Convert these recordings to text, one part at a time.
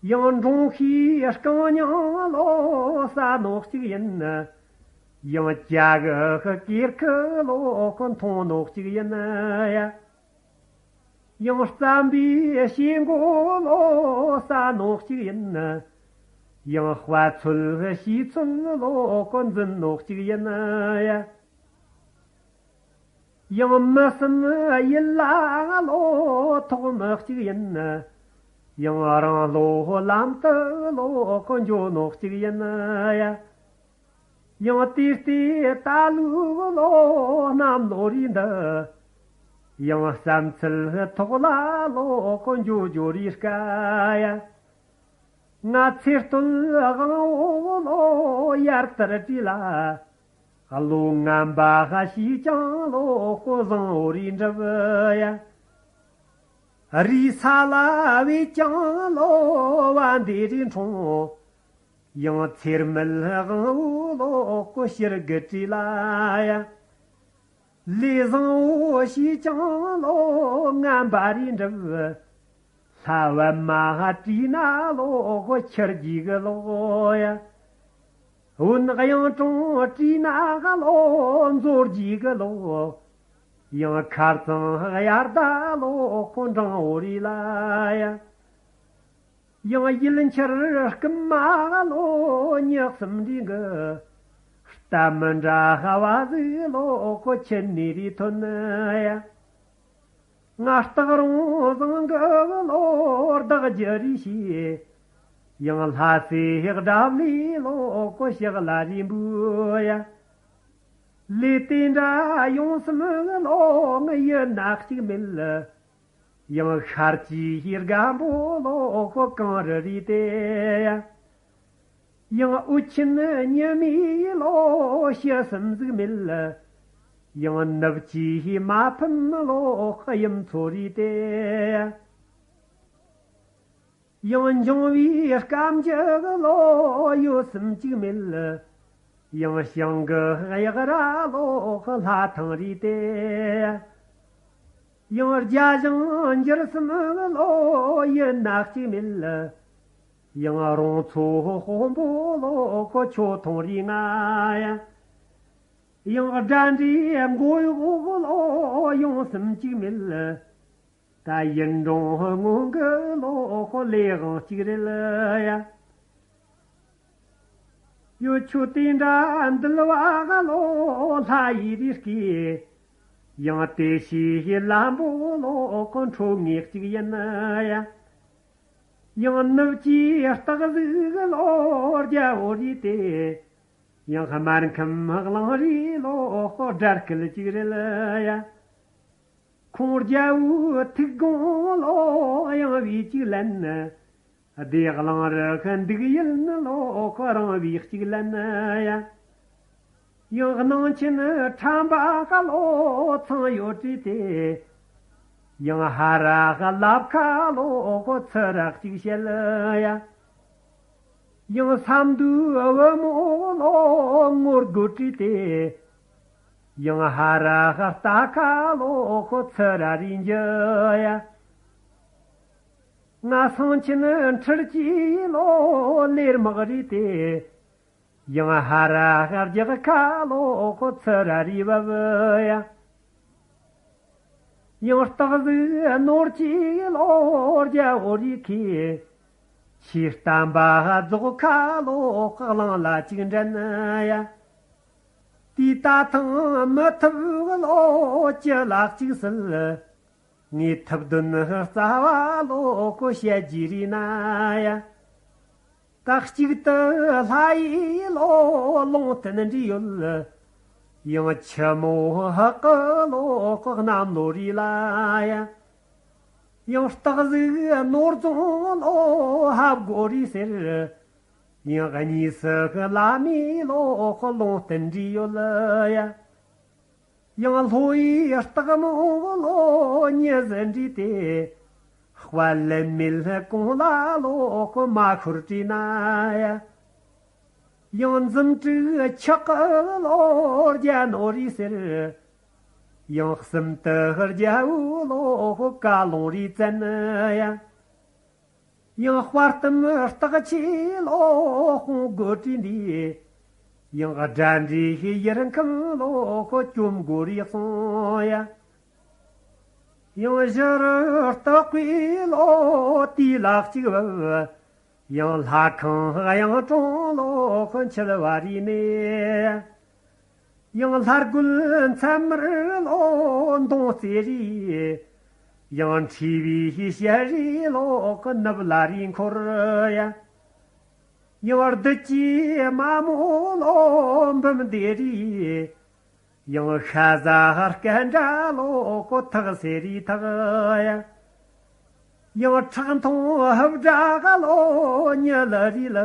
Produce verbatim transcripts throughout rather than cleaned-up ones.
ཡང་འབྲོང་ཤིང་རྐང་མྱིང་ལོ་ཟ་ནོ་གཅིག་ཡིན། ཡང་ཅ་གི་གེར་ཁི་ལོ་ཁོ་འཐུང་ནོ་གཅིག་ཡིན་ཡ། ཡང་རྩམ་པའི་ཤེལ་མགོ་ལོ་ཟ་ནོ་གཅིག་ཡིན། ཡང་དཔའ་ཚོལ་ཤེལ་ཚོལ་ལོ་ཁོ་འཛིན་ནོ་གཅིག་ཡིན་ཡ། ཡང་མི་སེམས་ཡིད་ལ་ལོ་ཐོག་མི་གཅིག་ཡིན། ཡང་རང་ལོ་ལམ་དུ་ལོ་ཁོ་འགྱོ་ནོ་གཅིག་ཡིན་ཡ། ཡང་དེ་ལྟའི་ད་ལུག་ལོ་གནམ་ལོ་རེ་འདི། ཡང་བསམ་ཚུལ་ཐོག་ལ་ལོ་ཁོ་འགྱོ་འགྱོ་རེ་དཀའ་ཡ། ང་ཚེ་སྟོད་དབང་བོ་ལོ་ཡར་དར་བྲིས་ལ། བློ་ངན་པ་ཤིས་ཀྱང་ལོ་ཁོ་བཟང་བོ་རེ་འགྲུབ་ཡ། རི་ས་ལ་བས་ཀྱང་ལོ་བ་འདི་རེ་འཁྲུངས། ཡང་ཚེར་མལ་དབང་བོ་ལོ་ཁོ་ཕྱིར་དགུ་བྲིས་ལ་ཡ། ལས་བཟང་བོ་ཤིས་ཀྱང་ལོ་ངན་པ་རེ་འགྲུབ། ལྷ་བ་མ་ཧ་བྲིས་ན་ལོ་ཁོ་ཁྱེར་རྒྱུ་གི་ལོ་ཡ། བོན་གཡང་དྲུང་བྲིས་ན་ལོ་མཛོ་རྒྱུ་གི་ལོ། ཡང་མཁར་གཙང་དབྱར་ཟླ་ལོ་ཁོ་འབྲང་བོ་རེ་ལ་ཡ། ཡང་ཡུལ་འཁྱར་རྐུན་མ་ལོ་ཉག་གསུམ་འདྲེ་གི། རྟ་མི་འདྲ་ཧ་བ་ཟིག་ལོ་ཁོ་ཁྱེར་ནི་རེ་ཐོན་ཡ། ང་སྟག་རོང་བཟང་གི་ལོ་བདག་རྒྱུ་རེ་བྱས། ཡང་ལྷ་སའི་དགྲ་བླའི་ལོ་ཁོ་ཕྱག་ལ་རེ་འབུལ་ཡ། ལས་དེ་འདྲ་ཡོང་སེམས་ལོ་ངི་ཡིད་ན་གཅིག་མེད། ཡང་ཤར་གྱི་རྒན་པོ་ལོ་ཁོ་གངས་རི་རེད་དེ། ཡང་དབུ་ཆེན་ཉི་མའི་ལོ་ཤི་སེམས་ཟིག་མེད། ཡང་ནུབ་ཀྱི་མ་ཕམ་ལོ་གཡུ་མཚོ་རེད་དེ། ཡང་འབྱུང་བའི་སྐམ་རྒྱུ་ལོ་ཡོད་སེམས་གཅིག་མེད། ཡང་ཞིང་གི་གཡག་ར་ལོ་ལྷ་ཐང་རེད་དེ། ཡང་རྒྱ་ཞིང་འགྱུར་སེམས་ལོ་ཡིད་ན་གཅིག་མེད། ཡང་རོང་ཚོ་དཔོན་པོ་ལོ་ཁོ་ཆོ་ཐོང་རེ་ང་ཡ། ཡང་དགྲ་འདྲེ་མགོ་གཡོག་ལོ་ཡོང་སེམས་གཅིག་མེད། ད་ཡིན་འབྲོང་སྔོན་གི་ལོ་ཁོ་ལས་དབང་གཅིག་རེད་ཡ། ཡོད་ཆོ་དེ་འདྲ་འདུལ་བ་ལོ་ལྷ་ཡི་རིགས་ཀྱི། ཡང་དེ་ཤི་ལམ་པོ་ལོ་ཁོ་འཕྲོ་ངེས་གཅིག་ཡིན་ཡ། ཡང་ནུབ་ཀྱི་སྟག་གཟིག་ལོ་རྒྱལ་བོ་རེད་དེ། ཡང་སྨར་ཁམས་གླང་རི་ལོ་དགྲ་སྐལ་གཅིག་རེད་ཡ། ཁོང་རྒྱལ་བོའི་ཐུགས་དགོངས་ལོ་ཡང་བའི་གཅིག་ལན། སྡེ་གླང་རི་ཁ་འདུག་ཡུལ་ནི་ལོ་ཁོ་རང་བའི་གཅིག་ལན་ཡ། ཡང་གནང་ཆེན་ཁྲམ་པ་ཁ་ལོ་ཚང་ཡོད་དྲིས་ཏེ། ཡང་ཧ་ར་ཁ་ལབ་ཁ་ལོ་ཁོ་ཚུ་ར་གཅིག་བཤད་ཡ། ཡང་བསམ་དུས་བུ་མོ་ལོ་ངོ་རྒོལ་དྲིས་ཏེ། ཡང་ཧ་ར་ཧ་རྟ་ཁ་ལོ་ཁོ་ཚུ་ར་རིན་རྒྱུ་ཡ། ང་སང་ཆེན་ཁྲིར་གྱི་ལོ་ལེར་མག་རིས་ཏེ། ཡང་ཧ་ར་ཧ་རྒྱག་ཁ་ལོ་ཁོ་ཚུ་ར་རིས་བབ་ཡ། ཡང་སྟག་གཟིག་ནོར་གྱི་ལོ་རྒྱལ་བོ་རིས་ཁི། ཆི་བསྟན་པ་རྫོགས་ཁ་ལོ་གླང་ལ་གཅིག་འདྲན་ཡ། དེ་ད་ཐང་མི་ཐུབ་ལོ་ཅི་ལ་གཅིག་སྲིད། ངའི་ཐུབ་དོན་རྩ་བ་ལོ་ཁོ་བཤད་རྒྱུ་རེད་ན་ཡ། ད་གཅིག་ཏུ་ལྷ་ཡི་ལོ་ལུང་བསྟན་འདྲི་ཡོད། ཡང་ཆུ་མོ་ཧ་ཀ་ལོ་ཁོ་གནམ་ལོ་རེད་ལ་ཡ། ཡང་སྟག་གཟིག་ནོར་རྫོང་ལོ་ཧབ་གོ་རེད་ཟེར། ཡང་གཉིས་སུ་གི་བླ་མའི་ལོ་ཁོ་ལུང་བསྟན་འདྲི་ཡོད་ལ་ཡ། ཡང་ལྷོ་ཡི་སྟག་མོ་ལོ་ཉི་ཟི་འདྲི་སྟེ། དཔལ་ལེན་མེད་གོང་ལ་ལོ་ཁོ་མ་ཤོར་བྲིས་ན་ཡ། ཡང་འཛུམ་དྲུག་ཆག་གི་ལོ་རྒྱ་ནོ་རེད་ཟེར། ཡང་གསུམ་དུ་རྒྱ་བོ་ལོ་ཁོ་བཀའ་ལུང་རེད་བཙན་ཡ། ཡང་དཔའ་གཏུམ་སྟག་ཆས་ལོ་དཔུང་དགོད་བྲིས་འདི། ཡང་དགྲ་འདྲེ་ཡུལ་ཁམས་ལོ་ཁོ་བཅོམ་དགོས་རེ་སོང་ཡ། ཡང་བཞི་རུ་སྟག་གི་ལོ་དེའི་ལག་གཅིག་བབ། ཡང་ལྷ་ཁང་གཡང་གྲོང་ལོ་ཁོ་འཆལ་བ་རེ་མེད། ཡང་ལྷ་རྒོད་མཚན་མར་ལོ་མདུང་རྩེ་རེ། ཡང་ཁྲོས་པའི་ཞལ་རས་ལོ་ཁོ་ནུབ་ལ་རེ་འཁོར་ཡ། ཡང་བདུད་ཀྱི་མ་མོ་ལོ་འབུམ་སྡེ་རེ། ཡང་ཤ་ཟ་སྐད་འདྲ་ལོ་ཁོ་ཐག་སེ་རེ་ཐག་ཡ། ཡང་ཁྲག་འཐུང་ཧབ་སྒྲ་ལོ་ཉི་ལ་རེ་ལ།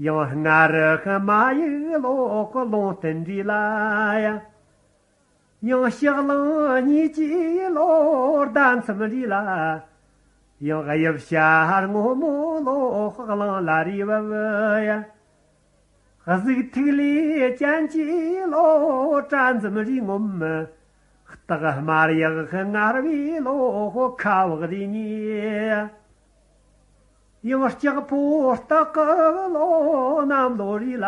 ཡང་སྔར་མ་ཡིག་ལོ་ཁོ་ལུང་བསྟན་རེ་ལ་ཡ། ཡང་ཕྱག་ལང་གཉིས་ཀྱི་ལོ་ཟླ་མཚམས་རེ་ལ། ཡང་དབྱིབས་ཞྭ་སྔོན་མོ་ལོ་གླང་ལ་རེ་བབ་ཡ། གཟུགས་ཐིག་ལེ་ཅན་གྱི་ལོ་གྲ་འཛུམ་རེ་ངོམ། སྟག་དམར་ཡག་ངར་བའི་ལོ་ཁ་བག་རེ་ཉེ། ཡང་ལྕགས་ཕོ་སྟག་གི་ལོ་གནམ་ལོ་རེ་ལ།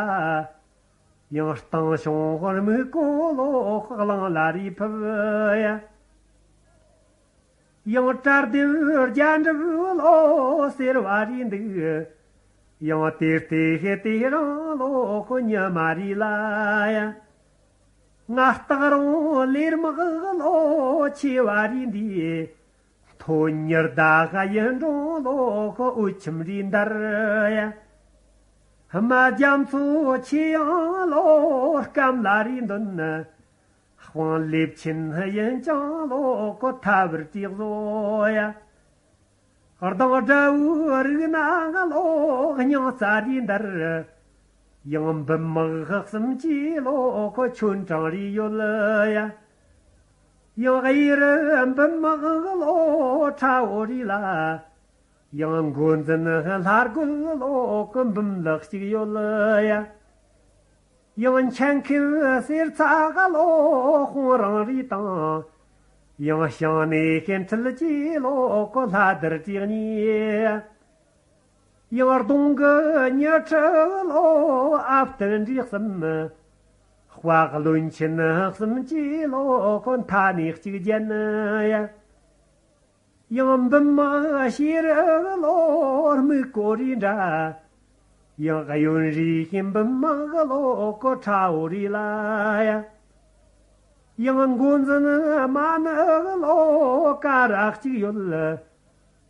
ཡང་སྟེང་ཤོང་དམུ་གོ་ལོ་གླང་ལ་རེ་ཕུབ་ཡ། ཡང་གྲལ་སྡེབ་རྒྱ་འགྲུབ་ལོ་ཟེར་བ་རེ་འདུག་ཡང་དེ་ལྟས་དེ་རང་ལོ་ཁོ་ཉི་མ་རེ་ལ་ཡ། ང་སྟག་རོང་ལེར་དམག་ལོ་ཆེ་བ་རེ་འདི། མཐོ་ཉི་ཟླ་ཡུལ་འབྲོང་ལོ་ཁོ་འོད་ཆེམ་རེ་འདར་ཡ། ཧི་མ་རྒྱ་མཚོ་ཆེ་ཡང་ལོ་སྐམ་ལ་རེ་འདོན། དཔང་ལེབ་ཆེན་ཡིན་ཀྱང་ལོ་ཁོ་ཐ་བར་དྲིས་བཟོ་ཡ། གདང་དགྲ་བོའི་རིགས་ན་ལོ་སྙིང་རྩ་རེ་འདར། ཡང་འབུམ་དམག་གསུམ་གྱི་ལོ་ཁོ་ཆོན་གྲངས་རེ་ཡོད་ཡ། ཡང་གཡས་རུ་འབུམ་དམག་ལོ་ཁྲ་བོ་རེ་ལ། ཡང་མགོ་འཛིན་ལྷ་རྒོད་ལོ་ཁོ་འབུམ་ལག་གཅིག་ཡོད་ཡ། ཡང་མཆན་ཁེབས་གསེར་ཚ་ག་ལོ་དཔུང་རང་རེ་དང་། ཡང་ཞིང་ནས་ཤན་ཁྲིད་ཀྱི་ལོ་ཁོ་ལྷ་དར་དྲིས་གཉིས། ཡང་གདོང་གི་ཉི་ཁྲི་ལོ་ཨ་བསྟན་འདྲེ་གསུམ། དཔའ་བློན་ཆེན་གསུམ་གྱི་ལོ་ཁོ་མཐའ་ནས་གཅིག་བརྒྱན་ཡ། ཡང་འབུམ་དམག་ཤེས་རིག་ལོ་སྨུག་གོ་རེ་འདྲ། ཡང་གཡོན་རིགས་འབུམ་དམག་ལོ་ཁོ་ཁྲ་བོ་རེ་ལ་ཡ། ཡང་མགོ་འཛིན་མ་ནི་ལོ་ཀ་ར་གཅིག་ཡོད།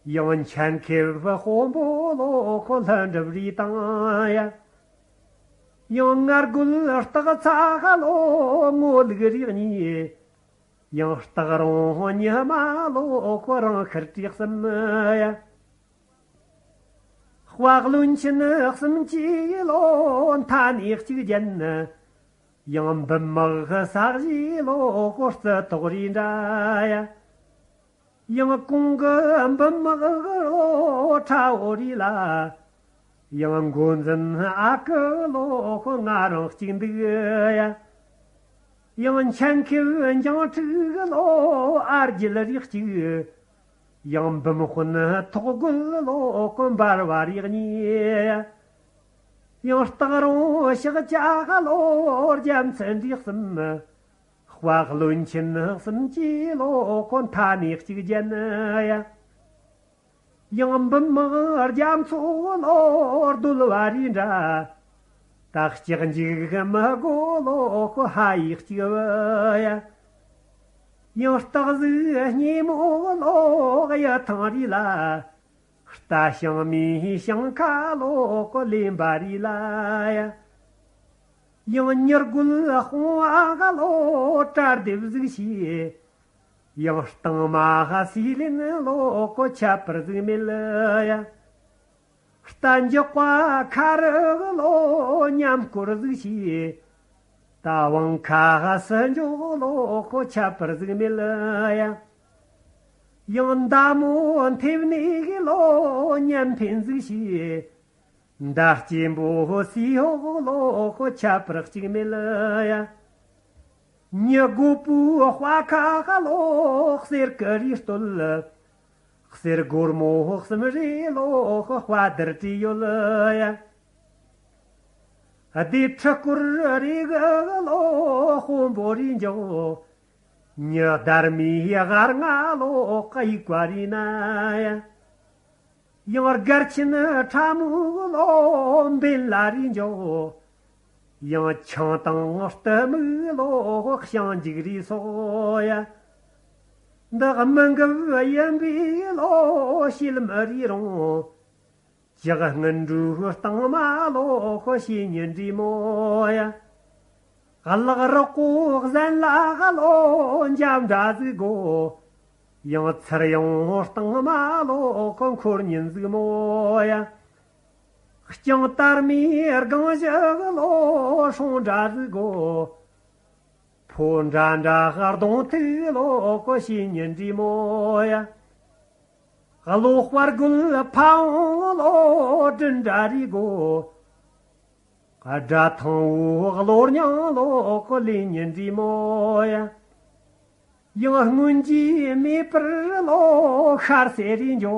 ཡང་མཆན་ཁེབས་དཔོན་པོ་ལོ་ཁོ་ལྷ་འགྲུབ་རེ་དང་ཡ། ཡང་ངར་རྒོད་སྟག་ཚ་ཁ་ལོ་ངོ་ལུག་རིགས་གཉིས། ཡང་སྟག་རོང་ཉི་མ་ལོ་ཁོ་རང་ཤར་དྲིས་གསུམ་ཡ། དཔའ་བློན་ཆེན་གསུམ་གྱི་ལོ་མཐའ་ནས་གཅིག་བརྒྱན། ཡང་འབུམ་དམག་ས་གཞི་ལོ་ཁོ་རྩི་ཏོག་རེ་འདྲ་ཡ། ཡང་གོང་གི་འབུམ་དམག་ལོ་ཁྲ་བོ་རེ་ལ། ཡང་མགོ་འཛིན་ཨ་ཁུ་ལོ་ཁོ་ང་རང་གཅིག་འདུག་ཡ། ཡང་མཆན་ཁེབས་འཇང་ཕྲུག་ལོ་ཨ་རྒྱལ་རིགས་གཅིག་ཡང་འབུམ་དཔོན་ཐོག་རྒོད་ལོ་ཁོ་འབར་བ་རིགས་གཉིས། ཡང་སྟག་རོང་ཤག་ཅག་ལོ་རྒྱ་མཚན་རིགས་གསུམ། དཔའ་བློན་ཆེན་གསུམ་གྱི་ལོ་ཁོ་མཐའ་ནས་གཅིག་བརྒྱན་ཡ། ཡང་འབུམ་དམག་རྒྱ་མཚོ་ལོ་རྡོལ་བ་རེ་འདྲ། ད་ལྕགས་འཇིགས་མི་དགོ་ལོ་ཁོ་ཧ་ཡིག་གཅིག་བུ་ཡ། ཡང་སྟག་གཟིག་སྙེ་མོ་ལོ་གཡུ་ཐང་རེ་ལ། རྟ་ཞང་མའི་ཞིང་ཁ་ལོ་ཁོ་ལེན་པ་རེ་ལ་ཡ། ཡང་ཉི་རྒོད་དཔུང་བ་ག་ལོ་གྲལ་སྡེབ་གཟིགས་ཤིག་ཡང་སྟེང་མ་ཧ་སི་ལིན་ལོ་ཁོ་ཁྱད་པར་གཟིགས་མེད་ཡ། རྟ་འཇག་པ་ཁ་རུ་ལོ་ཉམས་སྐོར་གཟིགས་ཤིག་ད་བང་ཁ་ཧ་སི་འཇོག་ལོ་ཁོ་ཁྱད་པར་གཟིགས་མེད་ཡ། ཡང་མདའ་མོ་མཐེབ་ནས་ལོ་ཉམས་འཕེན་གཟིགས་ཤིག་མདའ་སྐྱེན་པོ་སི་ཧོག་ལོ་ཁོ་ཁྱད་པར་གཅིག་མེད་ཡ། ཉི་དགོ་པོའི་དཔའ་ཁ་ལོ་གསེར་གི་རིས་བསྟོད། གསེར་སྒོར་མོ་གསུམ་རེ་ལོ་དཔའ་དར་བྲིས་ཡོད་ཡ། སྡེ་ཁྲི་སྐོར་རེ་གི་ལོ་དཔོན་པོ་རེ་འཇོག་ཉི་ཟླར་མའི་སྒར་ང་ལོ་དབྱུག་པ་རེ་ན་ཡ། ཡང་སྒར་ཆེན་ཁྲ་མོའི་ལོ་འབེན་ལ་རེ་འཇོག་ཡང་ཆང་དང་གཏི་མུག་ལོ་ཤིང་འཇིག་རེ་སོགས་ཡ། འདི་མི་འགབ་ཡིན་པའི་ལོ་ཤེལ་མི་རེ་རུང་། ཇག་སྔུན་འགྲོའི་སྟེང་མ་ལོ་ཤེས་ཉིན་འདྲེ་མོ་ཡ། གླག་རི་ཀོ་ཟན་ལ་ལོ་འཇམ་འདྲ་ཟིག་གོ་ཡང་ཚུར་ཡང་སྟེང་མ་ལོ་ཁོ་འཁོར་ཉིན་ཟིག་མོ་ཡ། རྐྱང་དར་མའི་སྒང་ཞིག་ལོ་སྲུང་འདྲ་ཟིག་གོ་ཕོ་འདྲ་འདྲ་གདོང་ཐུག་ལོ་ཁོ་ཤེས་ཉིན་འདྲེ་མོ་ཡ། གློ་དཔའ་རྒོད་ཕ་བོང་ལོ་སྦྲུལ་འདྲ་རེ་གོ་དགྲ་ཐང་བོ་གློ་རྙིང་ལོ་ཁོ་ལེ་ཉིན་འདྲེ་མོ་ཡ། ཡང་སྔོན་གྱི་མེ་སྤར་ལོ་ཤར་སེ་རེ་འཇོ་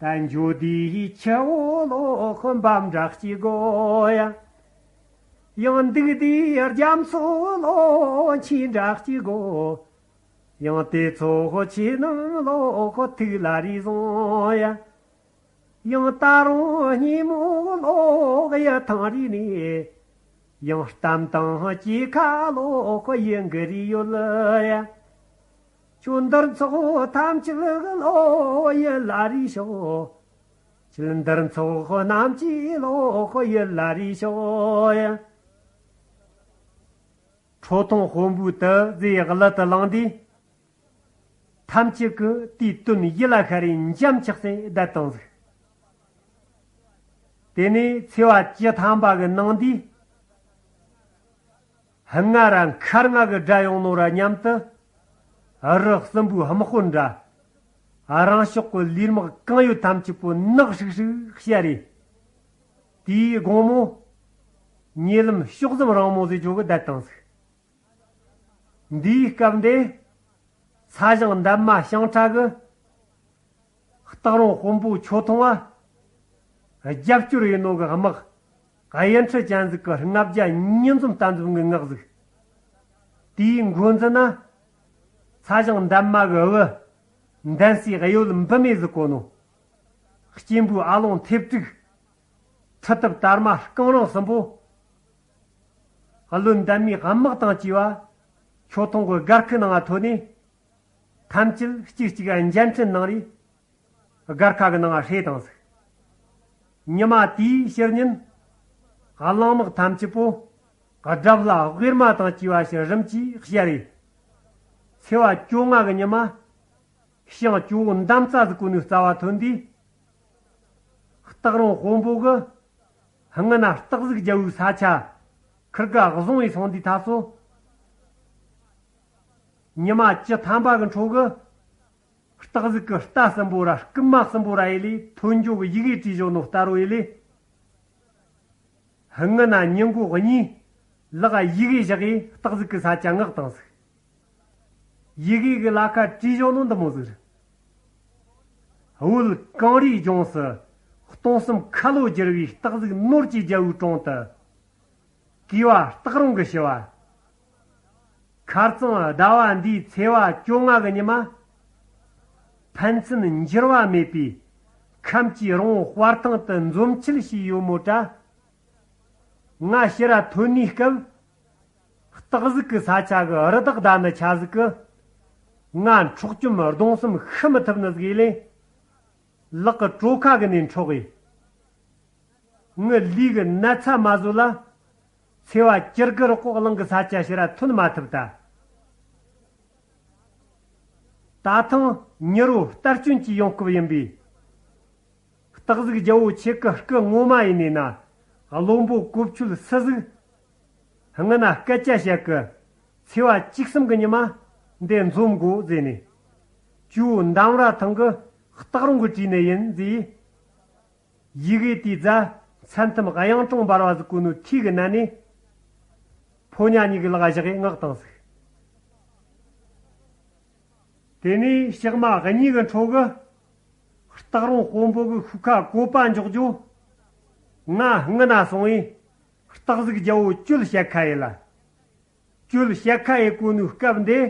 ད་འཇོ་དེའི་ཆུ་བོ་ལོ་ཁོ་འབམ་འདྲ་སྐྱེ་གོ་ཡ། ཡང་འདུག་དེའི་རྒྱ་མཚོ་ལོ་ཆེ་འདྲ་སྐྱེ་གོ་ཡང་དེ་ཚོ་ཁོ་ཆེ་ནང་ལོ་ཁོ་ཐུག་ལ་རེ་བཟུང་ཡ། ཡང་ད་རུང་སྙེ་མོ་ལོ་གཡུ་ཐང་རེ་ནས། ཡང་གཏམ་དང་སྐྱེས་ཁ་ལོ་ཁོ་ཡི་འགུལ་རེ་ཡོད་ལ་ཡ། ཁྱོད་འདིར་ཚོགས་ཐམས་ཅད་ལོ་ཡི་ལ་རེ་ཤོག་ཁྱེད་འདིར་ཚོགས་རྣམས་ཀྱི་ལོ་ཁོ་ཡི་ལ་རེ་ཤོག་ཡ། ཁྲོ་ཐུང་དཔོན་པོའི་དུ་ཟེ་གླུ་དུ་བླངས་དུས། ཐམས་ཅད་ཀྱིས་དེའི་དོན་ཡིད་ལ་ཤར་རེ་འཇམ་ཆགས་སེ་བསྡད་བཏང་ཟིག་དེ་ནས་ཚེས་པ་བཅུ་ཐམ་པ་གི་ནང་དུས། སྔ་ར་མཁར་རྔ་གི་སྒྲ་ཡོང་ནོ་ར་མཉམ་དུ། རི་གསུམ་པོའི་དམག་དཔོན་འདྲ། རང་ཕྱོགས་ཀྱི་ལས་དམག་གང་ཡོད་ཐམས་ཅད་པོ་ནག་ཧྲིག་ཧྲིག་བཤད་རེ། དེའི་དགོང་མོ། ཉེ་ལམ་ཕྱོགས་ཟམ་རིང་མོ་ཟེར་ཆོག་གི་བསྡད་བཏང་ཟིག་འདིའི་སྐབས་འདི། ཚ་ཞང་འདབ་མ་ཞིང་ཁྲ་གི་སྟག་རོང་དཔོན་པོ་ཁྱོ་ཐུང་བ། རྒྱབ་སྐྱོར་ཡིན་ནོ་གི་དམག་གཡུ་འཕྲུལ་ཅན་ཟིག་གི་ལྔ་བརྒྱ་ཉིས་འཛོམས་རྟ་འཛོམས་གི་ངག་ཟིག་དེའི་མགོ་འཛིན་ན། ཚ་ཞང་འདབ་མ་གི་བུ། འདན་སའི་གཡོ་ལ་འབུ་མེ་ཟིག་གོ་ནོ། སྐྱེན་པོའི་ཨ་ལོང་ཐེབས་དྲུག་ཁྲི་ཐབ་དར་མ་རྐང་རིང་གསུམ་པོ། བློན་འདན་མའི་དམག་དང་བཅས་པ། ཁྱོ་ཐུང་གི་སྒར་ཁུག་ནང་ང་ཐོན་ནས། ཐམས་ཅད་གཅིག་གཅིག་ག་མཇལ་འཕྲད་གནང་རེ། སྒར་ཁ་གི་ནང་ང་ཧྲེ་བཏང་ཟིག་ཉི་མ་དེའི་ཕྱི་ཉིན། གླང་དམག་ཐམས་ཅད་པོ། དགྲ་བླ་དབུས་མ་དང་བཅས་པ་ཕྱིར་རིམ་གྱིས་བཤལ་རེ། ཚེས་པ་བཅོ་ལྔ་གི་ཉི་མ། ཞིང་ཇོ་བོ་འདམ་རྩྭ་ཟིག་གོ་ནས་རྩ་བ་ཐོན་དུས། སྟག་རོང་དཔོན་པོ་གི་སྔུན་ན་སྟག་གཟིག་རྒྱལ་པོའི་ས་ཆ་ཁིར་ག་བཟུང་བའི་སོང་དུས་ཐ་སོ། ཉི་མ་བཅུ་ཐམ་པ་གི་འཕྲོ་གི་སྟག་གཟིག་གི་རྟ་གསུམ་པོ་ར་རྐུན་མ་གསུམ་པོ་ར་ཡེ་ལས་ཐོན་འཇོ་གི་ཡི་གེ་བྲིས་བཞག་ནོ་ལྟ་རོ་ཡེ་ལས། སྔུན་ན་ཉིན་གུང་གཉིས་ལག་ཡི་གེ་བཞག་གིས་སྟག་གཟིག་གི་ས་ཆ་མངགས་བཏང་ཟིག་ཡི་གེ་གི་ལ་ཁ་བྲིས་བཞག་ནོ་འདི་མོ་ཟིག་རེད། བོད་གངས་རིའི་ལྗོངས་སུ་སྟོང་གསུམ་ཁ་ལོ་བསྒྱུར་བའི་སྟག་གཟིག་ནོར་གྱི་རྒྱལ་པོའི་དྲུང་དུ། གུས་པ་སྟག་རོང་གི་ཞུ་བ། ཁ་རྩང་ཟླ་བ་འདིའི་ཚེས་པ་བཅོ་ལྔ་གི་ཉི་མ། ཕན་ཚུན་འགྱུར་བ་མེད་པའི་ཁམས་ཀྱི་རོང་བོ་དཔར་ཐང་དུ་འཛོམས་ཆེད་བྱས་ཡོད་མོད་དྲ། ང་ཕྱིར་ར་ཐོན་ནིའི་སྐབས། སྟག་གཟིག་གི་ས་ཆ་གི་རི་དྭགས་བདའ་ནི་ཆ་ཟིག་གི། ང་འཕྲོག་བཅོམ་རྡུང་གསུམ་ཤི་མི་ཐུབ་ནི་ཟིག་ཡེ་ལས། ལག་གི་གྲོ་ཁ་གི་ནས་འཕྲོག་གི། ངའི་ལུས་གི་ན་ཚ་མ་བཟོད་ལ། ཚེས་པ་བཅུ་དགུ་རུ་ཀོ་གླང་གི་ས་ཆ་ཕྱིར་ར་ཐོན་མ་ཐུབ་ད། ད་ཐེངས་མྱི་རོ་ལྟར་སྐྱོན་གྱི་ཡོང་སྐབས་ཡིན་པས། སྟག་གཟིག་རྒྱལ་པོ་ཁྱེད་ཀྱི་སྐུ་ངོ་མ་ཡིན་ནས་ན། བློན་པོ་གོ་ཆོད་སུ་ཟིག་སྔ་ན་སྐད་ཆ་བཤད་གི། ཚེས་པ་བཅུ་གསུམ་གི་ཉི་མ། འདི་འཛོམས་དགོ་ཟེར་ནས། ཇོ་བོ་འདམ་ར་ཐང་གི་སྟག་རོང་གི་བྲིས་ནི་ཡིན་ཟེར། ཡི་གེ་དེའི་རྫ་མཚན་ཐམ་གཡུང་དྲུང་འབར་བ་ཟིག་གོ་ནོ་ཐིག་གི་ནང་ནས། ཕོ་ཉ་གཉིས་ཀྱི་ལག་བཞག་གིས་མངགས་བཏང་ཟིག་དེ་ནས་ཞག་མ་གཉིས་ཀྱི་འཕྲོ་གི་ སྟག་རོང་དཔོན་པོ་གི་ཤུགས་ཁ་བཀོད་པ་འཇོག་རྒྱུ། ང་སྔུན་ན་སོང་ངས་སྟག་གཟིག་རྒྱལ་པོ་གཅོད་བཤད་ཁ་ཡེད་ལ། གཅོད་བཤད་ཁ་ཡེད་གོ་ནོའི་སྐབས་འདི།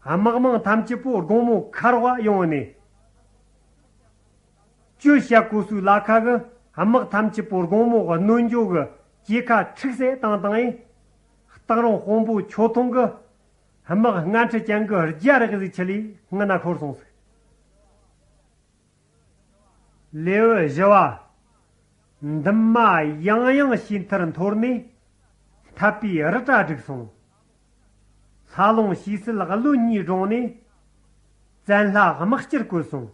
དམག་མང་ཐམས་ཅད་པོ་དགོང་མོ་ཁ་རོག་ཡོང་ནས། གཅོད་བཤད་གོ་སའི་ལ་ཁ་གི་དམག་ཐམས་ཅད་པོ་དགོང་མོ་གནོད་འགྱོ་གི་སྐྱེ་ཁ་འཁྲུག་སེ་བཏང་བཏང་ངས། སྟག་རོང་དཔོན་པོ་ཆོ་ཐུང་གི་དམག་ལྔ་ཁྲི་ཅན་གི་རྒྱ་རིག་ཟིག་ཆི་ལི་སྔུན་ན་ཤོར་སོང་ཟིག། ལེའུ་བཞི་པ། འདུན་མ་ཡང་ཡང་ཞེས་མཐར་འཐོར་ནས། འཐབ་པའི་རི་བཀྲ་བསྒྲིགས་སོང་། ལྷ་ལུང་ཞེས་སྲིད་བློན་གཉིས་བསྒྲོངས་ནས། བཙན་ལྷ་དམག་སྤྱིར་བསྐོས་སོང་།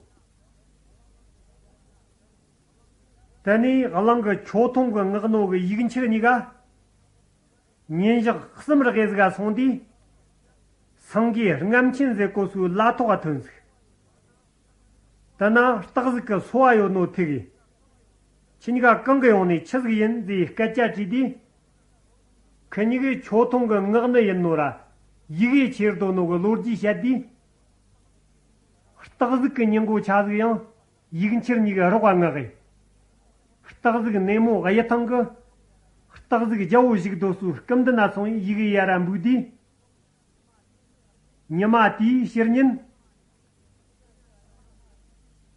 དེ་ནས་གླིང་གི་ཆོ་ཐུང་གི་ངག་ནོ་གི་ཡིག་འཁྱེར་གཉིས་ཀ། ཉིན་ཞག་གསུམ་རེ་ཟིག་ག་སོང་དུས། སེང་གེ་རྔམ་ཆེན་ཟེར་གོ་སའི་ལ་ཐོག་ག་ཐོན་ཟིག། དེ་ན་སྟག་གཟིག་གི་སོ་བ་ཡོད་ནོ་ཐུག་གིས། ཁྱེད་གཉིས་ཀ་གང་གི་ཡོང་ནས་ཆི་ཟིག་ཡིན་ཟེར་སྐད་ཆ་དྲིས་དུས། ཁི་གཉིས་ཀས་ཆོ་ཐུང་གི་ངག་ནི་ཡིན་ནོ་ར། ཡི་གེ་ཆེར་དོ་ནོ་གི་ལོ་རྒྱུས་བཤད་དུས། སྟག་གཟིག་གི་ཉིན་གོ་ཆ་ཟིག་ཡང་ཡིག་འཁྱེར་གཉིས་ཀ་རོགས་པ་མངགས་གིས། སྟག་གཟིག་ནེ་མོ་གཡུ་ཐང་གི། སྟག་གཟིག་རྒྱལ་པོ་བཞུགས་སྡོད་སའི་སྐུ་མདུན་ན་སོང་ཡིག་ཡར་ར་འབུལ་དུས། ཉི་མ་དེའི་ཕྱི་ཉིན།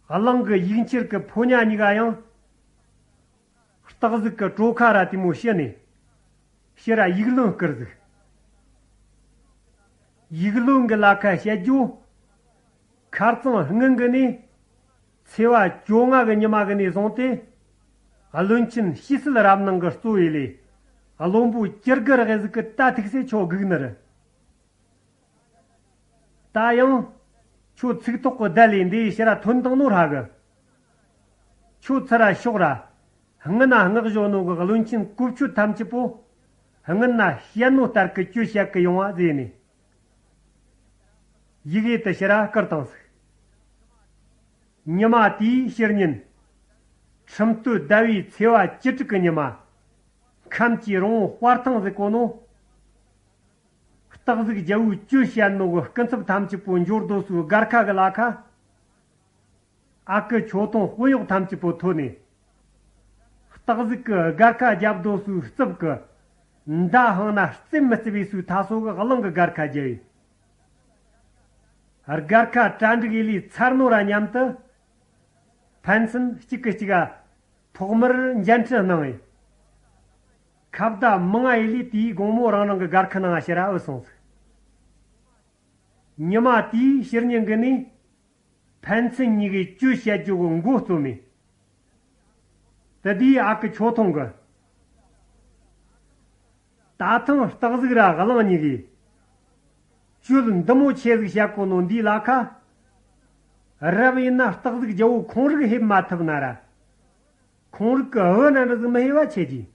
གླིང་གི་ཡིག་འཁྱེར་གི་ཕོ་ཉ་གཉིས་ཀ་ཡང་། སྟག་གཟིག་གི་གྲོ་ཁ་ར་དེ་མོ་ཕྱི་ནས། ཕྱི་ར་ཡིག་ལོན་བསྐུར་ཟིག། ཡིག་ལོན་གི་ལ་ཁ་བཤད་རྒྱུ། ཁ་རྩང་སྔོན་གི་ནས། ཚེས་པ་བཅོ་ལྔ་གི་ཉི་མ་གི་ནས་བཟུང་སྟེ། བློན་ཆེན་ཞེ་སྲིད་རབ་གནང་གི་གཙོ་བོའི་ལས། བློན་པོ་ཅི་དགར་རེ་ཟིག་གི་ད་ཐུག་སེ་ཆོ་སྒུག་ནི་རེད། ད་ཡང་། ཁྱོད་ཚིག་ཐོག་གི་བརྡ་ལས་འདི་ཕྱིར་ཐོན་བཏང་ནོ་ར་གི། ཁྱོད་ཚུར་ར་ཤོག་ར། སྔུན་ན་མངགས་བཞོ་ནོ་གི་བློན་ཆེན་གོ་ཆོད་ཐམས་ཅད་པོ། སྔུན་ན་བཤད་ནོ་ལྟར་གི་གཅོད་བཤད་གི་ཡོང་བ་ཟེར་ནས། ཡི་གེ་དེ་ཕྱིར་ར་བསྐུར་བཏང་ཟིག། ཉི་མ་དེའི་ཕྱི་ཉིན། ཁྲིམས་སྟོད་ཟླ་བའི་ཚེས་པ་བཅུ་དྲུག་གི་ཉི་མ། ཁམས་ཀྱི་རོང་བོ་དཔར་ཐང་ཟེར་གོ་ནོ། སྟག་གཟིག་རྒྱལ་པོའི་གཅོད་བཤད་ནོ་གི་སྐུ་ཚབ་ཐམས་ཅད་པོ་འབྱོར་སྡོད་སའི་སྒར་ཁ་གི་ལ་ཁ། ཨ་ཁུ་ཆོ་ཐུང་དཔོན་གཡོག་ཐམས་ཅད་པོ་ཐོན་ནས། སྟག་གཟིག་གི་སྒར་ཁ་རྒྱབ་སྡོད་སའི་རྩིབས་ཀྱི། མདའ་འཕངས་ན་རྩེ་མི་རྩེ་བའི་སའི་ཐ་སོ་གི་གླིང་གི་སྒར་ཁ་རྒྱབ་ཡིན། སྒར་ཁ་གྲ་འགྲིག་ཡེ་ལས་ཚར་ནོ་ར་མཉམ་དུ། ཕན་ཚུན་གཅིག་གིས་གཅིག་ག་ཐོག་མར་མཇལ་འཕྲད་གནང་ཡིན། ཁ་བརྡ་མང་ང་ཡེ་ལས་དེའི་དགོང་མོ་རང་རང་གི་སྒར་ཁ་ནང་ཕྱིར་ར་བུད་སོང་ཟིག། ཉི་མ་དེའི་ཕྱི་ཉིན་གི་ནས། ཕན་ཚུན་གཉིས་ཀས་གཅོད་བཤད་རྒྱུ་གི་མགོ་རྩོམ་མེད། དེ་དུས་ཨ་ཁུ་ཆོ་ཐུང་གི། ད་ཐེངས་སྟག་གཟིག་ར་གླིང་གཉིས་ཀས། གཅོད་འདི་མོ་ཆེ་ཟིག་བཤད་གོ་ནོ་འདིའི་ལ་ཁ། རབ་ཡིན་ན་སྟག་གཟིག་རྒྱལ་པོ་ཁོང་རིག་ཧེབ་མ་ཐུབ་ན་ར། ཁོང་རིག་གི་བུ་ན་འདྲ་ཟིག་མི་ཧེ་བ་ཆེ་གི།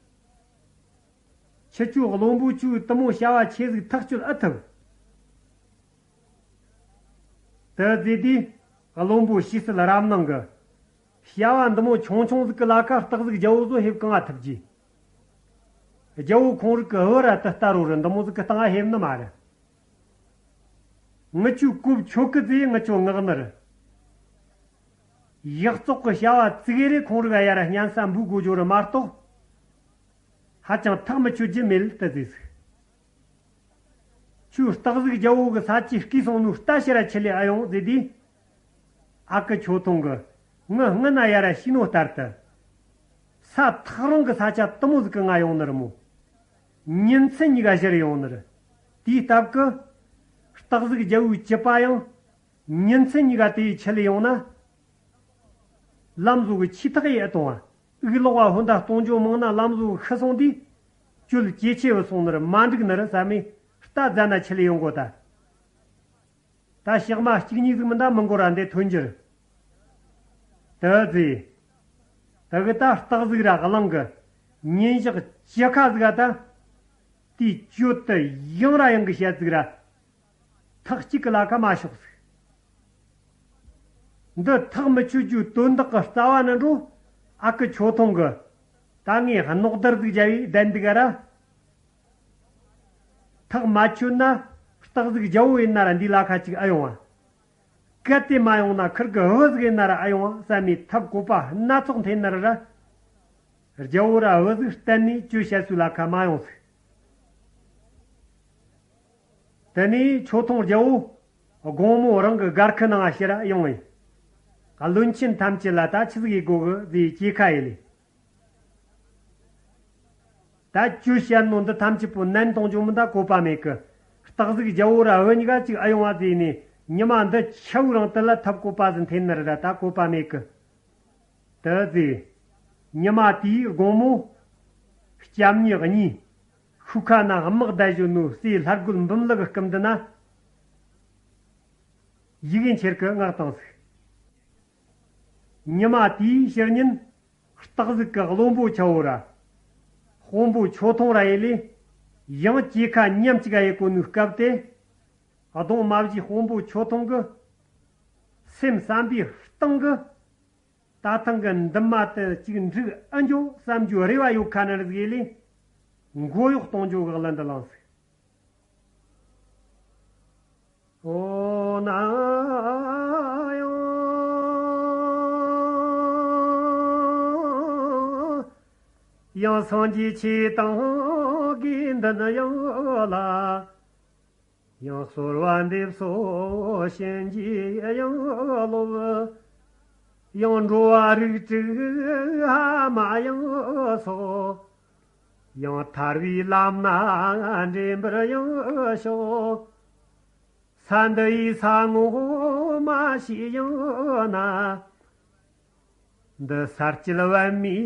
ཁྱེད་ཆོའི་བློན་པོ་ཆོས་དེ་མོ་བྱ་བ་ཆེ་ཟིག་ཐག་གཅོད་ཨེ་ཐུབ། དེ་ཟེར་དུས། བློན་པོ་ཞེ་སྲིད་རབ་གནང་གི། བྱ་བ་འདི་མོ་ཆུང་ཆུང་ཟིག་གི་ལ་ཁ་སྟག་གཟིག་རྒྱལ་པོ་ཚོ་ཧེབ་གང་ང་ཐུབ་ཀྱི། རྒྱལ་པོ་ཁོང་རིག་གི་བུ་ར་དེ་ལྟ་རོ་རི་འདི་མོ་ཟིག་གི་སྟེང་ང་ཧེབ་ནི་མ་རེད། ངི་ཆོའི་གོ་ཆོད་གི་ཟེར་ངི་ཆོ་མངགས་ནི་རེད། ཡག་བཙོག་གི་བྱ་བ་ཙི་གེ་རེ་ཁོང་རིག་ག་ཡར་སྙན་ས་འབུལ་དགོས་རྒྱུ་རེད་མ་གཏོགས། ཧ་ཅང་ཐག་མི་ཆོད་རྒྱུ་མེད་དེ་ཟེར་ཟིག། ཁྱོད་སྟག་གཟིག་རྒྱལ་པོ་གི་ས་ཆའི་སྐེད་སོང་ནོ་ལྟ་ཕྱིར་ར་ཆི་ལེ་ཨེ་ཡོང་ཟེར་དུས། ཨ་ཁུ་ཆོ་ཐུང་གི། ངི་སྔུན་ན་ཡར་ར་ཤི་ནོ་ལྟར་དུ། ས་ཐག་རིང་གི་ས་ཆ་དེ་མོ་ཟིག་གི་ང་ཡོང་ནི་རེད་མོ། ཉིན་མཚན་གཉིས་ཀ་ཕྱིར་ཡོང་ནི་རེད། དེའི་སྟབས་ཀྱིས། སྟག་གཟིག་རྒྱལ་པོའི་སྐྱེས་པ་ཡང་། ཉིན་མཚན་གཉིས་ཀ་དེ་ཡི་ཆི་ལེ་ཡོང་ན། ལམ་བཟོ་གི་ཆུ་ཐག་ཡི་ཨེ་གཏོང་བ། དབུགས་ལོག་པ་ཧོན་ད་གཏོང་རྒྱུ་མང་ན་ལམ་བཟོ་གི་ཤི་སོང་དུས། གྱོད་ཇེ་ཆེ་བུད་སོང་ནི་རེད་མ་འགྲིག་ནི་རེད་བསམ་མེ་རྟ་རྫ་ན་ཆི་ལེ་ཡོང་གོ་ད། ད་ཞག་མ་གཅིག་གཉིས་ཟིག་མིན་ད་མི་འགོར་ར་འདི་ཐོན་རྒྱུ་རེད། དེ་ཟེར། དེ་གི་ད་སྟག་གཟིག་ར་གླིང་གི། ཉིན་ཞག་བཅུ་ཁ་ཟིག་ག་ད། དེའི་གྱོད་དེ་ཡང་ར་ཡང་གི་བཤད་ཟིག་ར། ཐག་གཅིག་གི་ལ་ཁ་མ་ཤོག་ཟིག། འདི་ཐག་མི་ཆོད་རྒྱུའི་དོན་དག་གི་རྩ་བ་ནི་འགྲོ། ཨ་ཁུ་ཆོ་ཐུང་གི། ད་ངས་རྣོག་དར་ཟིག་བརྒྱབ་ཡི་བསྡད་འདུག་ག་ར། ཐག་མ་ཆོད་ན། སྟག་གཟིག་རྒྱལ་པོ་ཡིན་ན་ར་འདིའི་ལ་ཁ་ཅིག་ཨེ་ཡོང་བ། གལ་ཏེ་མ་ཡོང་ན་ཁིར་གི་བུ་ཟིག་ཡིན་ན་ར་ཨེ་ཡོང་བསམ་མི་ཐབས་བཀོད་པ་སྣ་ཚོགས་འཐེན་ནི་རེད་ར། རྒྱལ་བོ་ར་བུ་ཟིག་གཏན་ནས་གཅོད་བྱ་སུ་ལ་ཁ་མ་ཡོང་ཟིག་དེ་ནས་ཆོ་ཐུང་རྒྱལ་བོ་དགོང་མོ་རང་གི་སྒར་ཁུ་ནང་ཕྱིར་ཡོང་ངས། བློན་ཆེན་ཐམས་ཅད་ལ་ད་ཆི་ཟིག་ཡེད་དགོ་གི་ཟེར་སྐྱེལ་ཁ་ཡེ་ལས། ད་གཅོད་བྱ་ནོ་འདི་ཐམས་ཅད་པོ་ནན་གཏོང་རྒྱུ་མིན་ད་བཀོད་པ་མེད་གི། སྟག་གཟིག་རྒྱལ་བོ་ར་བུ་གཉིས་ཀ་ཅིག་ཨེ་ཡོང་བ་ཟེར་ནས་ཉི་མ་འདི་ཆ་བོའི་རིང་དུ་ལ་ཐབས་བཀོད་པ་ཟིག་འཐེན་ནི་རེད་ད་བཀོད་པ་མེད་གི། དེ་ཟེར། ཉི་མ་དེའི་དགོང་མོ། སྐྱབས་གཉིས་གཉིས། ཤུགས་ཁ་ན་དམག་བསྡད་བཞིན་ནོ་སའི་ལྷ་རྒོད་འབུམ་ལག་གི་སྐུམ་འདི་ན། ཡི་གེ་འཁྱེར་གི་མངགས་བཏང་ཟིག་ཉི་མ་དེའི་ཕྱི་ཉིན། སྟག་གཟིག་གི་བློན་པོ་ཆ་བོ་ར། དཔོན་པོ་ཆོ་ཐུང་ར་ཡེ་ལས། ཡང་སྐྱེལ་ཁ་མཉམ་གཅིག་ག་ཡེ་གོ་ནུ་སྐབས་དེ། གདོང་མ་བཞི་དཔོན་པོ་ཆོ་ཐུང་གི་སེམས་བསམ་པའི་སྟེང་གི། ད་ཐེངས་ཀྱི་འདི་མ་དེ་གཅིག་འགྲིག་ཨེ་འགྱོ་བསམ་རྒྱུ་རེ་བ་ཡོད་ཁ་ནར་ཟིག་ལས། མགོ་གཡོག་གཏོང་རྒྱུ་གི་གླུ་འདི་བླངས་ཟིག་འོ་ན་ཡང་། ཡང་སངས་རྒྱས་ཆོས་དང་དགེ་འདུན་ཡང་ལ། ཡང་གསོལ་བ་འདེབས་སོ་བྱིན་གྱིས་ཡང་རློབས། ཡང་འགྲོ་བ་རིགས་དྲུག་ཕ་མ་ཡང་སོགས། ཡང་ཐར་བའི་ལམ་སྣ་འདྲེན་པར་ཡང་ཤོག་ས་འདི་ཡི་ས་ངོ་མ་ཤེས་ཡང་ན། འདི་ས་དཀྱིལ་པད་མའི་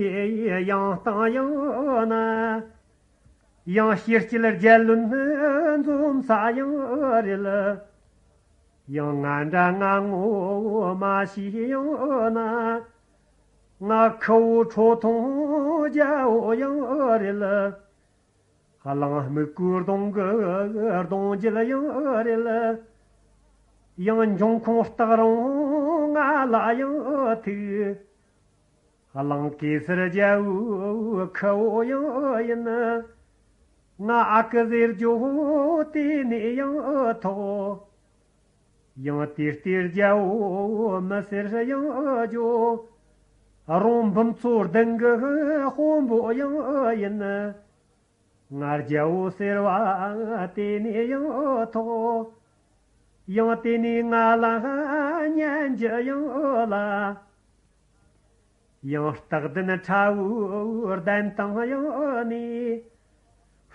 ཡང་སྟེང་ཡང་ན། ཡང་ཤེལ་དཀྱིལ་རྒྱལ་བློན་འཛོམས་ས་ཡང་རེད། ཡང་ང་འདྲ་ང་ངོ་མ་ཤེས་ཡང་ན། ང་ཁུ་བོ་ཁྲོ་ཐུང་རྒྱལ་བོ་ཡང་རེད། གླང་སྨུག་པོའི་གདོང་གི་གདོང་རྒྱུད་ཡང་རེད། ཡང་འབྱུང་ཁུངས་སྟག་རོང་ང་ལ་ཡང་ཐུག་གླང་གེ་སར་རྒྱལ་བོའི་ཁུ་བོ་ཡང་ཡིན། ང་ཨ་ཁུ་ཟེར་རྒྱུ་དེ་ནས་ཡང་ཐོག་ཡང་དེ་ལྟའི་རྒྱལ་བོ་མི་ཟེར་ཡང་རྒྱུ། རོང་འབུམ་ཚོ་གདན་གྱི་དཔོན་པོ་ཡང་ཡིན། ང་རྒྱལ་བོ་ཟེར་བ་དེ་ནས་ཡང་ཐོག་ཡང་དེ་ནས་ང་ལ་སྙན་རྒྱུ་ཡང་ལ། ཡང་སྟག་གདན་ཁྲ་བོའི་གདན་སྟེང་ཡང་ནས།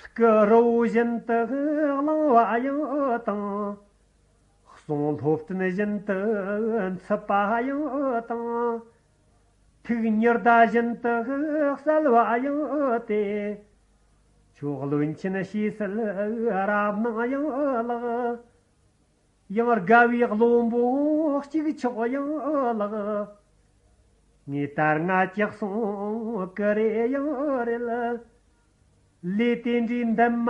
སྐུ་རི་བོ་བཞིན་དུ་གླང་བ་ཡང་དང་། གསུང་སློབ་སྟོན་བཞིན་དུ་འཚུབ་པ་ཡང་དང་། ཐུགས་ཉི་ཟླ་བཞིན་དུ་གསལ་བ་ཡང་སྟེ། ཁྱོད་བློན་ཆེན་ཞེས་གསོལ་རབ་གནང་ཡང་ལགས། ཡང་དགའ་བའི་བློན་པོ་གཅིག་ཆོག་ཡང་ལགས། ངས་ད་སྔ་ཅིག་གསུང་གི་རེད་ཡང་རེད། ལས་དེ་འདྲའི་འདུན་མ་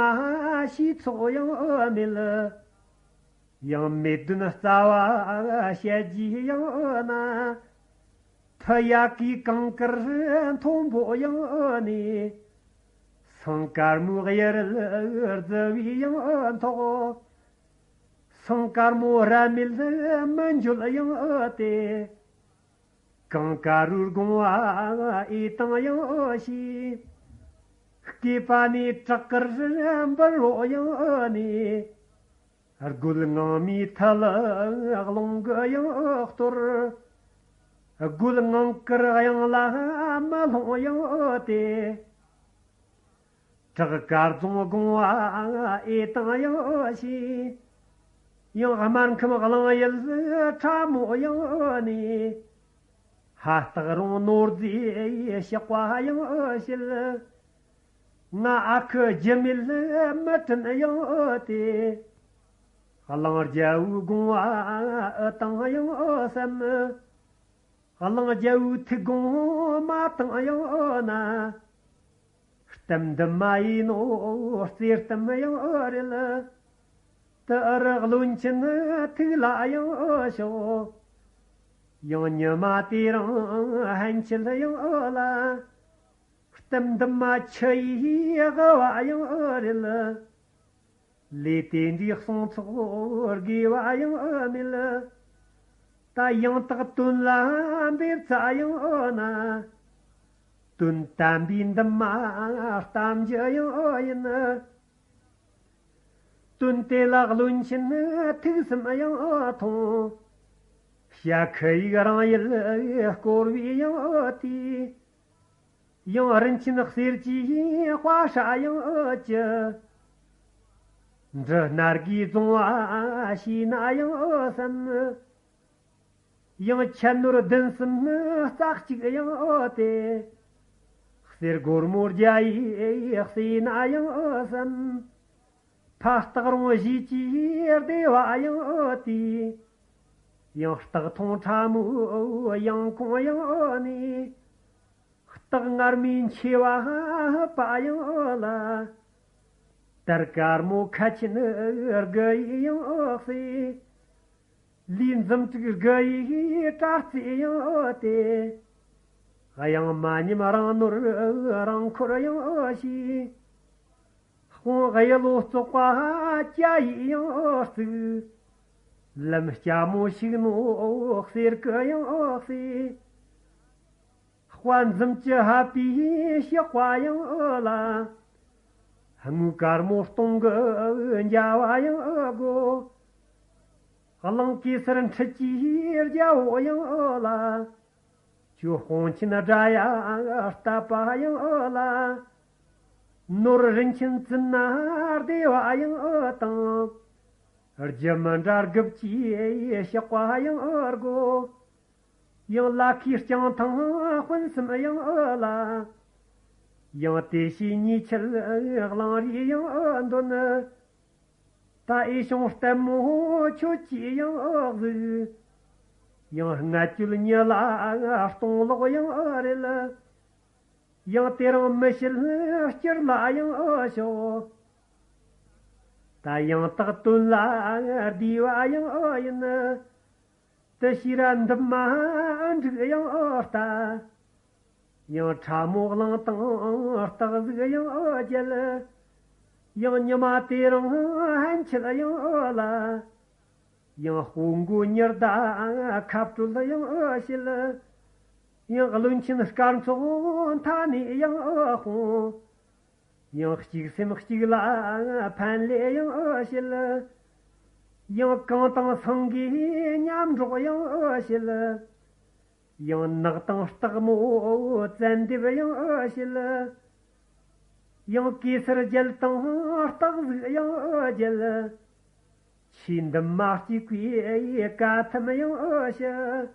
ཞུས་ཚོགས་ཡང་མེད། ཡང་མེད་དོན་རྩ་བ་བཤད་རྒྱུ་ཡང་ན། ཕི་ཡ་གི་གངས་དཀར་མཐོན་པོ་ཡང་ནས། སང་དཀར་མོའི་གཡུ་རལ་རྫི་བའི་ཡང་ཐོག་སང་དཀར་མོ་ར་མེད་མི་འཇོལ་ཡང་སྟེ། གངས་དཀར་རུའི་དགོང་བ་ཨེ་བཏང་ཡང་ཤེས། སྐེད་པ་ནས་བྲག་དཀར་འབུར་བོ་ཡང་ནས། རྒོད་ངང་མའི་ཐལ་རླུང་གི་ཡང་གཏོར། རྒོད་ངང་དཀར་གཡང་ལ་མི་ལྷུང་ཡང་སྟེ། བྲག་དཀར་རྫོང་དགོང་བ་ཨེ་བཏང་ཡང་ཤེས། ཡང་སྨར་ཁམས་གླང་ཡུལ་ཁྲ་མོ་ཡང་ནས། ཕ་སྟག་རོང་ནོར་རྫས་གཤེགས་པ་ཡང་བཤད། ང་ཨ་ཁུ་རྒྱུ་མེད་མི་དྲན་ཡང་སྟེ། གླང་རྒྱལ་བོའི་དགོངས་པ་ཨེ་བཏང་ཡང་བསམ། གླང་རྒྱལ་བོའི་ཐུགས་དགོངས་མ་བཏང་ཡང་ན། གཏམ་འདི་མ་ཡིན་ནོ་རྩེ་གཏམ་ཡང་རེད། དེ་རུ་བློན་ཆེན་ཐུགས་ལ་ཡང་ཞོག་ཡང་ཉི་མ་དེ་རིང་ཕན་ཆད་ཡང་ལ། གཏམ་འདི་མ་ཆུ་ཡིས་བསླུ་བ་ཡང་རེད། ལས་དེ་འདྲའི་གསུང་ཚོགས་དགོས་པ་ཡང་མེད། ད་ཡང་དག་དོན་ལ་འབེབས་ཚ་ཡང་ཨོ་ན། དོན་དམ་པའི་འདུན་མ་གཏམ་རྒྱུད་ཡང་ཨོ་ཡིན། དོན་དེ་ལ་བློན་ཆེན་ཐུགས་བསམ་ཡང་ཨོ་ཐོང་། ཞྭ་ཁུ་ཡིག་རང་ཡུལ་བསྐོར་བའི་ཡང་ཨོ་དེ། ཡང་རིན་ཆེན་གསེར་གྱི་དཔའ་ཧྲ་ཡང་ཨོ་ཅི། འབྲུ་སྣ་དགུས་བརྫོང་བ་ཤེས་ན་ཡང་ཨོ་བསམ། ཡང་ཁྱད་ནོར་བདུན་གསུམ་རྩ་གཅིག་ཡང་ཨོ་སྟེ། གསེར་སྒོར་མོ་བརྒྱ་ཡིས་གསོས་ན་ཡང་ཨོ་བསམ། ཕ་སྟག་རོང་བཞི་གྱི་སྡེ་བ་ཡང་ཨོ་དེ། ཡང་སྟག་མཐོང་ཁྲ་མོའི་ཡང་ཁོང་ཡང་ཨོ་ནས། སྟག་མངར་མོའི་མཆེ་བ་ཕུད་པ་ཡང་ཨོ་ལ། དར་དཀར་མོ་ཁ་ཆེན་དགུ་ཡིས་ཡང་ཨོ་གསོས། ལུས་འཛུམ་དྲུག་དགུ་ཡིས་སྐྲ་རྩེ་ཡང་ཨོ་སྟེ། གཡང་མ་ཉམས་རང་ནོར་རང་འཁོར་ཡང་ཨོ་ཞེས། དཔུང་གཡུ་ལོ་བཙོག་པ་སྐྱ་ཡིས་ཡང་ཨོ་བཙུགས། ལམ་སྐྱ་མོ་ཞིག་ནོ་གསེར་སྐུ་ཡང་ཨོ་གསོས། དཔའ་འཛུམ་གྱི་ཕུད་པའི་ཞགས་པ་ཡང་ཨོ་ལ། དངུལ་དཀར་མོ་སྟོང་གི་འཇའ་བ་ཡང་ཨོ་དགོ། གླིང་གེ་སར་འཕྲུལ་གྱི་རྒྱལ་པོ་ཡང་ཨོ་ལ། ཇོ་དཔོན་ཆེན་དགྲ་ཡ་བཏབ་པ་ཡང་ཨོ་ལ། ནོར་རིན་ཆེན་བཙུན་ན་སྡེ་བ་ཡང་ཨོ་དང་། རྒྱུ་མི་འདྲ་དགུ་བཅུའི་ཞགས་པ་ཡང་ཨོ་དགོ། ཡང་ལ་ཁའི་རྐྱང་ཐང་སྤུན་གསུམ་ཡང་ཨོ་ལ། ཡང་དེ་བཞིན་ཉེས་ཆད་གླང་རིས་ཡང་ཨོ་འདོན། ད་ཨེ་ཤོང་ལྟད་མོ་ཁྱོད་ཀྱིས་ཡང་ཨོ་གཟིགས། ཡང་ལྔ་བཅུ་ཉི་ལ་སྟོང་ལོག་ཡང་ཨོ་རེད། ཡང་དེ་རིང་མི་བྱེད་སྤྱིར་ལ་ཡང་ཨོ་ཤོག། ད་ཡང་དག་དོན་ལ་བསྡུས་པ་ཡང་ཨོ་ཡིན། དེ་ཕྱིར་འདུན་མ་འགྲིག་ཡང་ཨོ་ལྟ། ཡང་ཁྲ་མོ་གླང་དང་སྟག་གཟིག་ཡང་ཨོ་རྒྱལ། ཡང་ཉི་མ་དེ་རིང་ཧན་ཆད་ཡང་ཨོ་ལ། ཡང་དཔུང་མགོ་ཉི་ཟླ་ཁ་སྤྲོད་ཡང་ཨོ་བྱེད། ཡང་བློན་ཆེན་སྐར་ཚོགས་མཐའ་ནས་ཡང་ཨོ་སྤོང་། ཡང་གཅིག་སེམས་གཅིག་ལ་ཕན་ལས་ཡང་ཨོ་བྱེད། ཡང་གངས་དང་སེང་གེ་མཉམ་འགྲོགས་ཡང་ཨོ་བྱེད། ཡང་ནགས་དང་སྟག་མོ་བཙན་འདེབས་ཡང་ཨོ་བྱེད། ཡང་གེ་སར་རྒྱལ་དང་སྟག་གཟིག་ཡང་ཨོ་རྒྱལ། ཆོས་འདུན་མ་གཅིག་པའི་བཀའ་ཐམ་ཡང་ཨོ་ཞུ།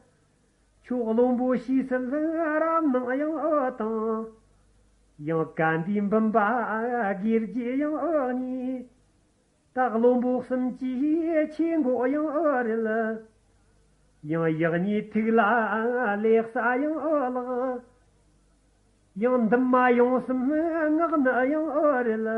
ཁྱོད་བློན་པོ་ཤེས་གསལ་རབ་གནང་ཡང་ཨོ་དང་། ཡང་བཀའ་འདུས་འབུམ་པ་དགེ་རྒྱས་ཡང་ཨོ་གཉིས། ད་བློན་པོ་གསུམ་གྱི་ཆས་འགོ་ཡང་ཨོ་རེད། ཡང་ཡག་ཉེས་ཐུགས་ལ་ལེགས་ས་ཡང་ཨོ་ལགས། ཡང་འདུན་མ་ཡོངས་སུ་བསྔགས་ནི་ཡང་ཨོ་རེད།